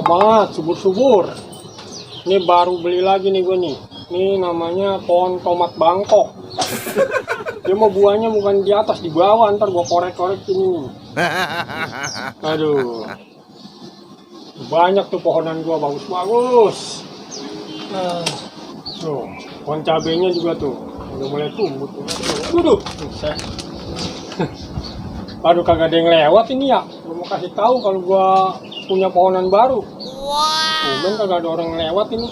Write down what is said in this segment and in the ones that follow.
mantap banget, subur-subur. Ini baru beli lagi nih gue nih. Ini namanya pohon tomat Bangkok. Dia mau buahnya bukan di atas, di bawah. Ntar gue korek-korek ini nih. Aduh. Banyak tuh pohonan gue, bagus-bagus. Tuh, pohon cabenya juga tuh. Udah mulai tumbuh tuh. Waduh. Aduh, kagak ada yang lewat ini ya. Gue mau kasih tahu kalau gue punya pohonan baru. Wow. Kagak ada orang lewat ini.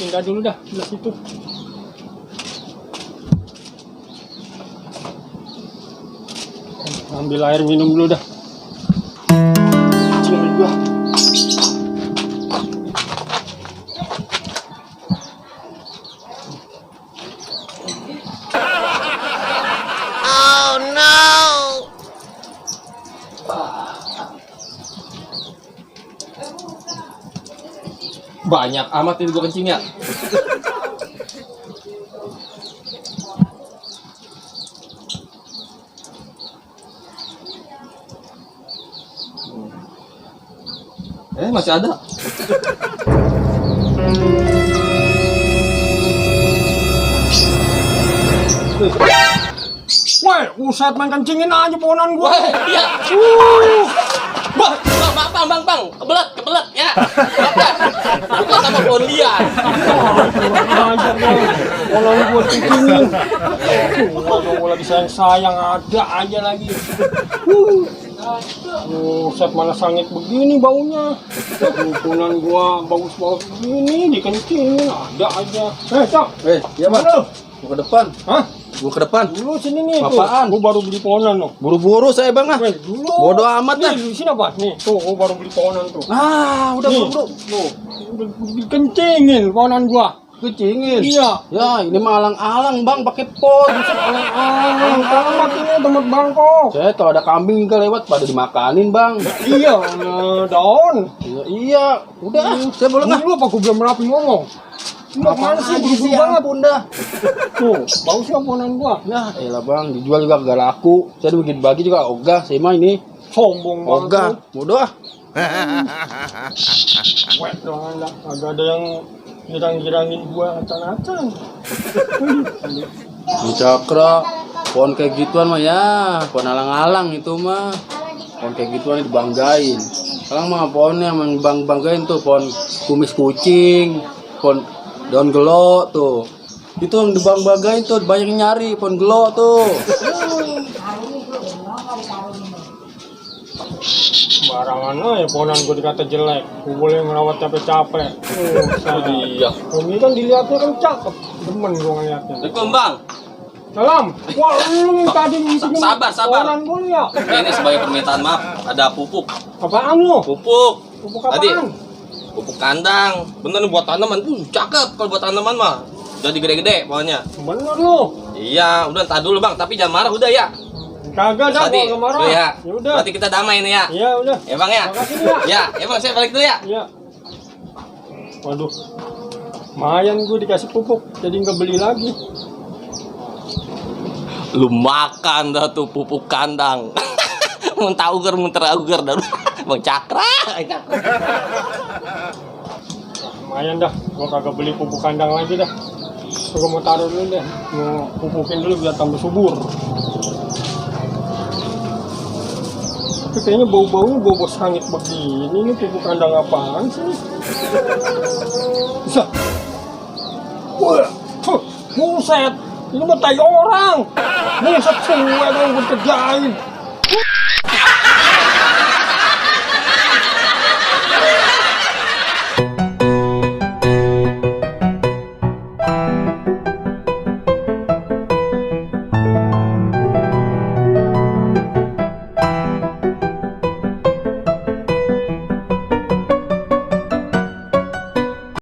Pindah dulu dah di situ. Ambil air minum dulu dah. Cing gua. Oh no. Banyak amat ini gua kencing ya. Masih ada. Woi, uset main kencingin aja pohonan gua. Iya. Bang, kebelet ya. Bukan sama pohon liar. Pohonan gua kencingin. Gua lagi sayang ada aja lagi. Uset mana sangit begini baunya. Pohonan gua bagus-bagus begini dikencingin ada aja. Cok. Iya bang. Gua ke depan. Hah? Gua ke depan. Dulu sini nih. Apaan? Gua baru beli pohonan loh. Buru-buru saya bang ah. Dulu. Bodoh amat dah. Nih, di sini apa? Nih, tuh gua baru beli pohonan tuh. Udah Nih, buru-buru. Tuh, dikencingin pohonan gua. Kencingin. Iya. Ya, ini mah alang-alang bang, pakai pot. Tomat ini tomat Bangkok. Saya kalau ada kambing ke lewat pada dimakanin bang. Iya, daun. Iya. Udah, saya boleh nggak? Lu apa gua belum rapi ngomong? Lu mana sih buru-buru banget. Ampun dah. Tuh, bagus nggak pohonan gua? Ya, elah bang, dijual juga gak laku. Saya bagi-bagi juga ogah. Saya mah ini Sombong banget. ogah. Bodoh ah. Weh, doang dah. Agak ada yang girang-girangin gua acan-acan. Di Cakra, pohon kayak gituan mah ya, pohon alang-alang itu mah. Pohon kayak gituan dibanggain. Sekarang mah pohonnya yang banggain tuh pohon kumis kucing, pohon daun gelo tuh. Itu yang dibanggain tuh, banyak yang nyari pohon gelo tuh. Barangan aja pohonan gua dikata jelek. Gua boleh ngerawat capek-capek. Iya. Ini kan dilihatnya kan cakep. Demen gua ngeliatnya. Assalamualaikum bang. Salam. Wah, lu tadi ngisiin Sabar. pohonan gua ya. Ini sebagai permintaan maaf, ada pupuk. Apaan lu? Pupuk. Pupuk Tadi. apaan? Pupuk kandang. Bener nih buat tanaman. Cakep kalau buat tanaman mah. Udah gede-gede pokoknya. Bener lu. Iya, udah entar dulu bang, tapi jangan marah udah ya. Kagak dah, Tadi, gua nggak marah. ya. Ya udah. Berarti kita damai nih ya. Iya udah. Ya bang ya. Makasih ya. Ya bang saya balik dulu ya. Iya. Waduh. Lumayan gue dikasih pupuk, jadi nggak beli lagi. Lu makan dah tuh pupuk kandang. Muntah ugar dah. Bang Cakra. Lumayan dah, gue kagak beli pupuk kandang lagi dah. Gue mau taruh dulu deh, mau pupukin dulu biar tambah subur. Tapi kayaknya bau-baunya bau sangit begini. Ini pupuk kandang apaan sih? Bisa. Wah, buset. Ini mah tai orang. Buset semua dong gue kerjain.